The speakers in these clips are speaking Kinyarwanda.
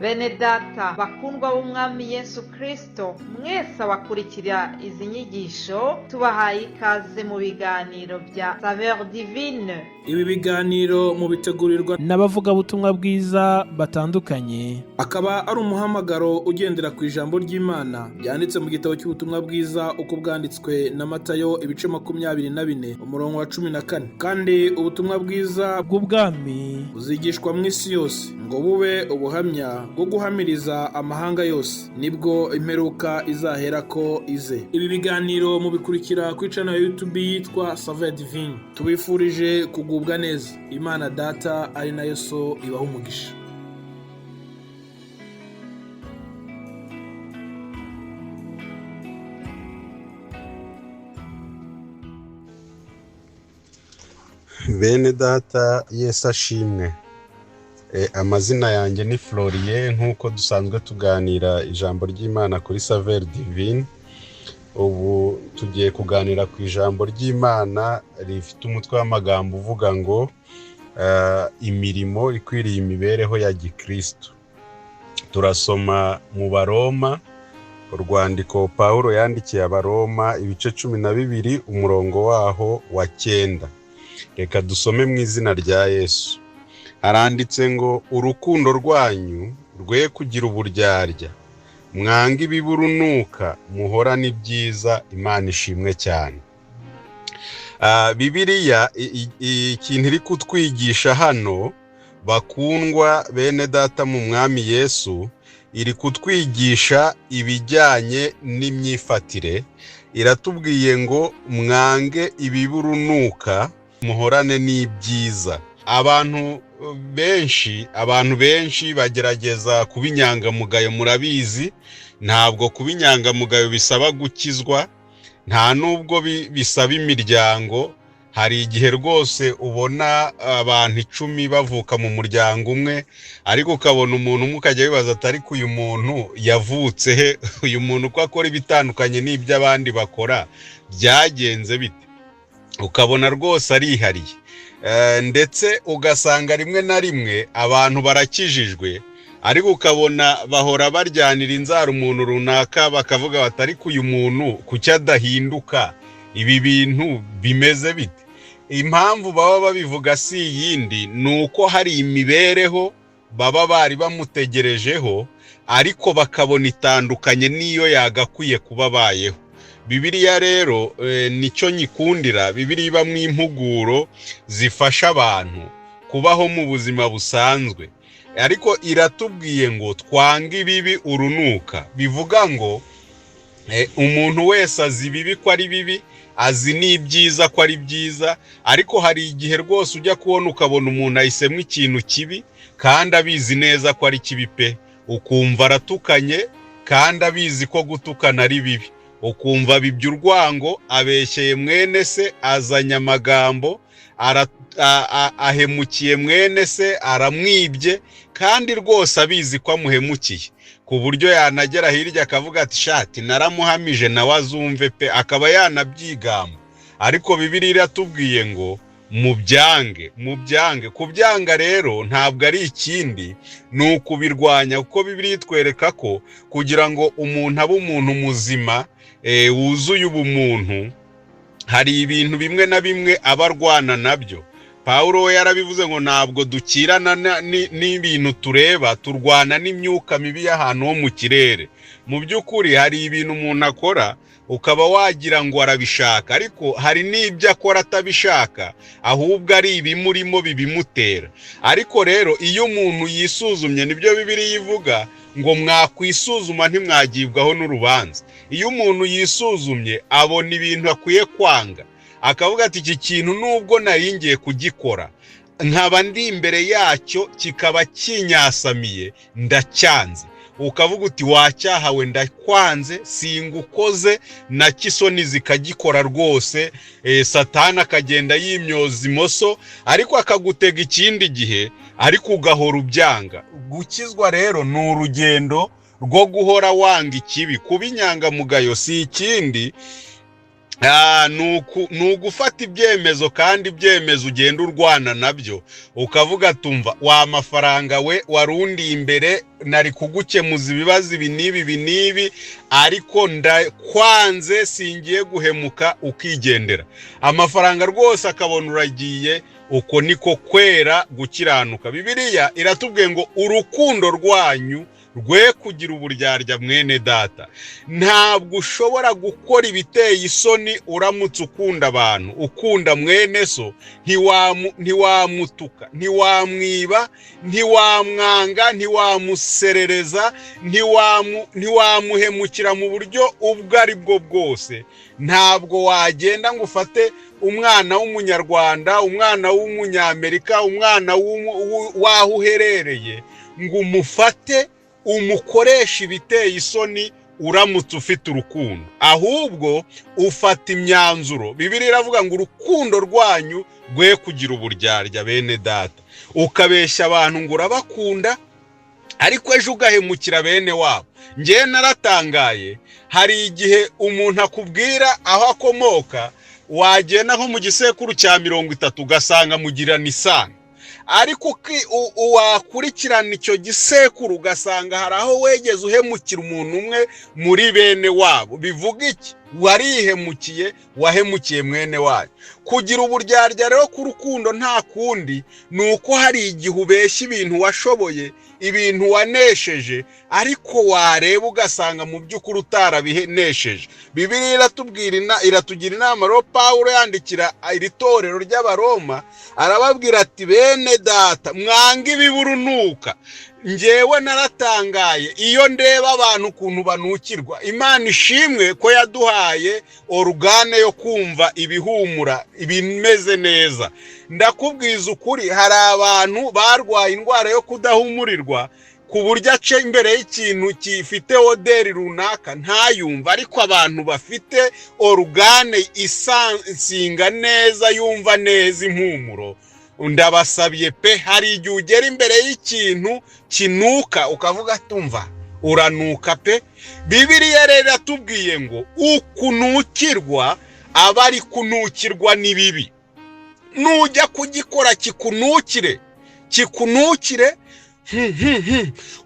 Bene data bakundwa b'Umwami Yesu Kristo, mwese abakurikira izi nyigisho, tubahaye ikaze mu biganiro bya Saveur Divine. Ibi biganiro mubitegurirwa n'abavugabutumwa bwiza batandukanye. Akaba ari umuhamagaro ugendera ku ijambo ry'Imana ryanditse mu gitabo cy'ubutumwa bwiza uko bwanditswe na Matayo, ibice 24, umurongo wa 14. Kandi ubutumwa bwiza bw'ubwami buzigishwa mu isi yose ngo bube ubuhamya bwo guhamiriza amahanga yose, nibwo imperuka izaherako ize. Ibi biganiro mubikurikira kuri channel ya YouTube yitwa Saveur Divine. Tubifurije kugubwa neza. Imana Data ari nayo So ibaha umugisha. Bene data, Yesu ashimwe. Amazina yanjye ni Floriye, nk'uko dusanzwe tuganira ijambo ry'Imana kuri Saveur Divine. Ubu tugiye kuganira ku ijambo ry'Imana rifite umutwe w'amagambo uvuga ngo imirimo ikwiriye imibereho ya gikristo. Turasoma mu Baroma, urwandiko Pawulo yandikiye Abaroma, ibice 12, umurongo waho wa 9. Reka dusome mu izina rya Yesu. Haranditse ngo: "Urukundo rwanyu rwe kugira uburyarya, mwange ibiburunuka, muhorane ibyiza." Imana ishimwe cyane. Bibiliya ikintu iri kutwigisha hano, bakundwa bene data mu Mwami Yesu, iri kutwigisha ibijyanye n'imyifatire. Iratubwiye ngo mwange ibiburunuka, muhorane n'ibyiza. Abantu benshi bagerageza kuba inyangamugayo. Murabizi, ntabwo kuba inyangamugayo bisaba gukizwa, nta nubwo bisaba imiryango. Hari igihe rwose ubona abantu 10 bavuka mu muryango umwe, ariko ukabona umuntu umwe ukajya wibaza ati: "Ariko uyu muntu yavutse he? Uyu muntu uko akora ibitandukanye n'ibyo abandi bakora, byagenze bite?" Ukabona rwose arihariye. Ndetse ugasanga rimwe na rimwe abantu barakijijwe, ariko ukabona bahora baryanira inzara umuntu runaka, bakavuga bati: "Ariko uyu muntu kuki adahinduka? Ibi bintu bimeze bite?" Impamvu baba babivuga si iyindi, ni uko hari imibereho baba bari bamutegerejeho, ariko bakabona itandukanye n'iyo yagakwiye kuba abayeho. Bibiliya rero nicyo nyikundira. Bibiliya ibamo impuguro zifasha abantu kubaho mu buzima busanzwe, ariko iratubwiye ngo twange ibibi urunuka. Bivuga ngo umuntu wese azi ibibi ko ari bibi, azi n'ibyiza ko ari byiza, ariko hari igihe rwose ujya kubona ukabona umuntu ahisemo ikintu kibi kandi abizi neza ko ari kibi pe. Ukumva aratukanye kandi abizi ko gutukana ari bibi, ukumva bibye urwango, abeshyeye mwene se, azanye amagambo, ahemukiye mwene se, aramwibye kandi rwose abizi ko amuhemukiye, ku buryo yanagera hirya akavuga ati: "Shati naramuhamije, nawe azumve pe," akaba yanabyigamba. Ariko Bibiliya iratubwiye ngo mubyange, mubyange. Kubyanga rero ntabwo ari ikindi, ni ukubirwanya, kuko Bibiliya itwereka ko kugira ngo umuntu abe umuntu muzima wuzuye ubumuntu, hari ibintu bimwe na bimwe aba arwana nabyo. Pawulo we yarabivuze ngo ntabwo dukirana n'ibintu tureba, turwana n'imyuka mibi y'ahantu ho mu kirere. Mu by'ukuri hari ibintu umuntu akora ukaba wagira ngo arabishaka, ariko hari n'ibyo akora atabishaka, ahubwo ari ibimurimo bibimutera. Ariko rero iyo umuntu yisuzumye, nibyo Bibiliya ivuga ngo mwakwisuzuma ntimwagibwaho n'urubanza. Iyo umuntu yisuzumye abona ibintu akwiye kwanga, akavuga ati: "Iki kintu nubwo nari ngiye kugikora, nkaba ndi imbere yacyo kikaba kinyasamiye, ndacyanze." Ukavuga uti: "Wacyahawe, ndakwanze, singukoze." Na kisoni zikagikora rwose, Satani akagenda yimyoza imoso, ariko akagutega ikindi gihe, ariko ugahora ubyanga. Gukizwa rero ni urugendo rwo guhora wanga ikibi. Kuba inyangamugayo si ikindi, Ni ugufata ibyemezo, kandi ibyemezo ugenda urwana nabyo, ukavuga tumva wa mafaranga we warundiye imbere, nari kugukemuza ibibazo ibi n'ibi ibi n'ibi, ariko ndakwanze, singiye guhemuka, ukigendera. Amafaranga rwose akabona uragiye. Uko niko kwera gukiranuka. Bibiliya iratubwiye ngo urukundo rwanyu rwe kugira uburyarya. Mwene data, ntabwo ushobora gukora ibiteye isoni uramutse ukunda abantu, ukunda mwene so. Ntiwamutuka, ntiwamwiba, ntiwamwanga, ntiwamuserereza, ntiwamuhemukira mu buryo ubwo ari bwo bwose. Ntabwo wagenda ngo ufate umwana w'Umunyarwanda, umwana w'Umunyamerika, umwana w'aho uherereye, ngo umufate umukoreshe ibiteye isoni uramutse ufite urukundo. Ahubwo ufata imyanzuro. Bibiliya iravuga ngo urukundo rwanyu rwe kugira uburyarya. Bene data, ukabeshya abantu ngo urabakunda, ariko ejo ugahemukira bene wabo. Ngewe naratangaye, hari igihe umuntu akubwira aho akomoka, wagenda nko mu gisekuru cya 30 ugasanga mugirana isano, ariko wakurikirana icyo gisekuru ugasanga hari aho wegeze uhemukira umuntu umwe muri bene wabo. Bivuga iki? Warihemukiye, wahemukiye mwene wanyu. Kugira uburyarya rero ku rukundo nta kundi, ni uko hari igihe ubeshya ibintu washoboye, ibintu wanesheje, ariko wareba ugasanga mu by'ukuri utarabinesheje. Bibiliya iratubwira, iratugira inama rero. Pawulo yandikira iri torero ry'Abaroma arababwira ati: "Bene data, mwange ibiburunuka." Ngewe naratangaye iyo ndeba abantu ukuntu banukirwa. Imana ishimwe ko yaduhaye organe yo kumva ibihumura, ibimeze neza. Ndakubwiza ukuri, hari abantu barwaye indwara yo kudahumurirwa, ku buryo aca imbere y'ikintu gifite odeur runaka ntayumve. Ariko abantu bafite organe isansinga neza, yumva neza impumuro, ndabasabye pe, hari igihe ugera imbere y'ikintu kinuka ukavuga tumva uranuka pe. Bibiliya rero iratubwiye ngo ukunukirwa aba ari kunukirwa n'ibibi. Nujya kugikora kikunukire, kikunukire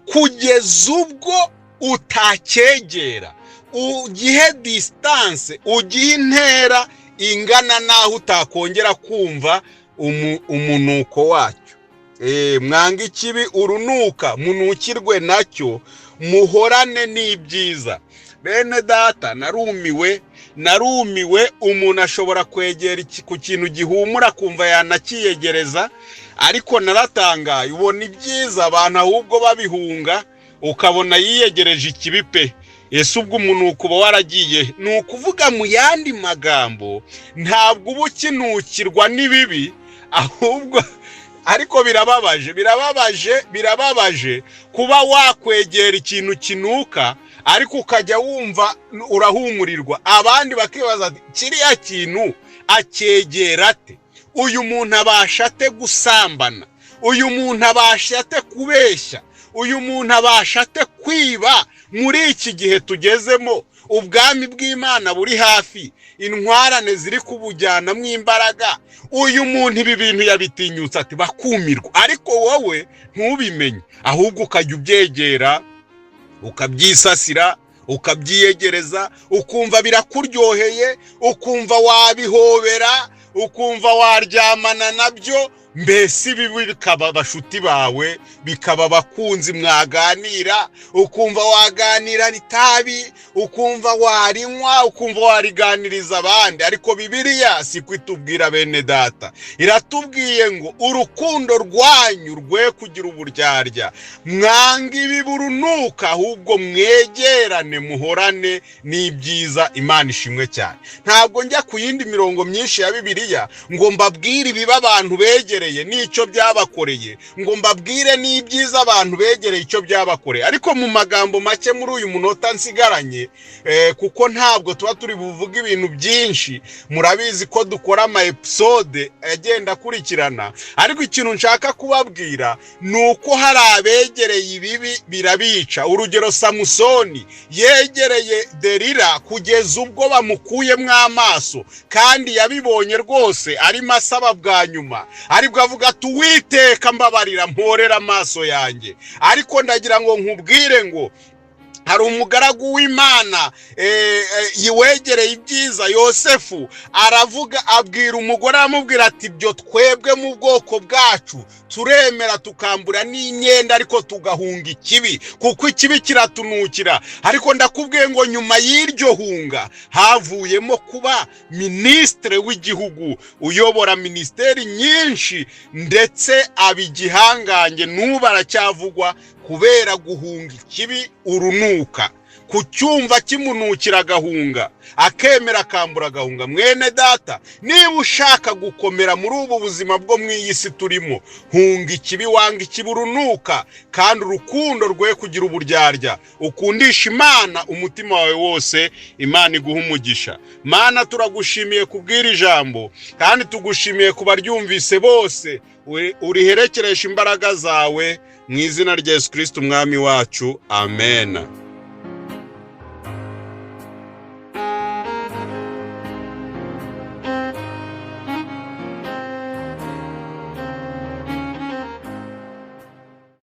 kugeza ubwo utacyegera, ugihe distance, ugihe intera ingana n'aho utakongera kumva umunuko wacyo. Mwanga ikibi urunuka, munukirwe nacyo, muhorane n'ibyiza. Bene data, narumiwe, narumiwe. Umuntu ashobora kwegera ku kintu gihumura akumva yanakiyegereza, ariko naratangaye, ubona ibyiza abantu ahubwo babihunga, ukabona yiyegereje ikibi pe. Ese ubwo umunuko uba waragiye? Ni ukuvuga mu yandi magambo, ntabwo uba ukinukirwa n'ibibi ahubwo. Ariko birababaje, birababaje, birababaje kuba wakwegera ikintu kinuka, ariko ukajya wumva urahumurirwa. Abandi bakibaza ati: "Kiriya kintu acyegera ate? Uyu muntu abasha ate gusambana? Uyu muntu abasha ate kubeshya? Uyu muntu abasha ate kwiba muri iki gihe tugezemo? Ubwami bw'Imana buri hafi, intwarane ziri kubujyanamo imbaraga. Uyu muntu ibi bintu yabitinyutse ati?" Bakumirwa, ariko wowe ntubimenye, ahubwo ukajya ubyegera, ukabyisasira, ukabyiyegereza, ukumva birakuryoheye, ukumva wabihobera, ukumva waryamana nabyo. Mbese ibi bikaba abashuti bawe, bikaba abakunzi mwaganira, ukumva waganira itabi, ukumva warinywa, ukumva wariganiriza abandi. Ariko Bibiliya si ko itubwira. Bene data, iratubwiye ngo urukundo rwanyu rwe kugira uburyarya, mwanga ibiburunuka, ahubwo mwegerane, muhorane n'ibyiza. Imana ishimwe cyane. Ntabwo njya ku yindi mirongo myinshi ya Bibiliya ngo mbabwire ibiba abantu begereye. begereye n'icyo byabakoreye, ngo mbabwire n'ibyiza abantu begereye icyo byabakoreye. Ariko mu magambo make muri uyu munota nsigaranye, kuko ntabwo tuba turi buvuge ibintu byinshi, murabizi ko dukora ama episode agenda akurikirana. Ariko ikintu nshaka kubabwira ni uko hari abegereye ibibi birabica. Urugero, Samusoni yegereye Derira kugeza ubwo bamukuyemo amaso, kandi yabibonye rwose arimo asaba bwa nyuma, aribwo avuga ati: "Uwiteka, mbabarira, mporera amaso yanjye." Ariko ndagira ngo nkubwire ngo hari umugaragu w'Imana yiwegereye ibyiza, Yosefu. Aravuga, abwira umugore, aramubwira ati: "Ibyo twebwe mu bwoko bwacu turemera tukambura n'imyenda, ariko tugahunga ikibi, kuko ikibi kiratunukira." Ariko ndakubwiye ngo nyuma y'iryo hunga havuyemo kuba minisitiri w'igihugu uyobora minisiteri nyinshi, ndetse aba igihangange, n'ubu aracyavugwa kubera guhunga ikibi urunuka, ku cyumva kimunukira agahunga, akemera akambura agahunga. Mwene data, niba ushaka gukomera muri ubu buzima bwo mu iyi si turimo, hunga ikibi, wanga ikibi urunuka, kandi urukundo rwe kugira uburyarya, ukundisha Imana umutima wawe wose. Imana iguha umugisha. Mana, turagushimiye kubwira ijambo, kandi tugushimiye ku baryumvise bose. Uriherekeresha imbaraga zawe mu izina rya Yesu Kirisiti Umwami wacu, amen.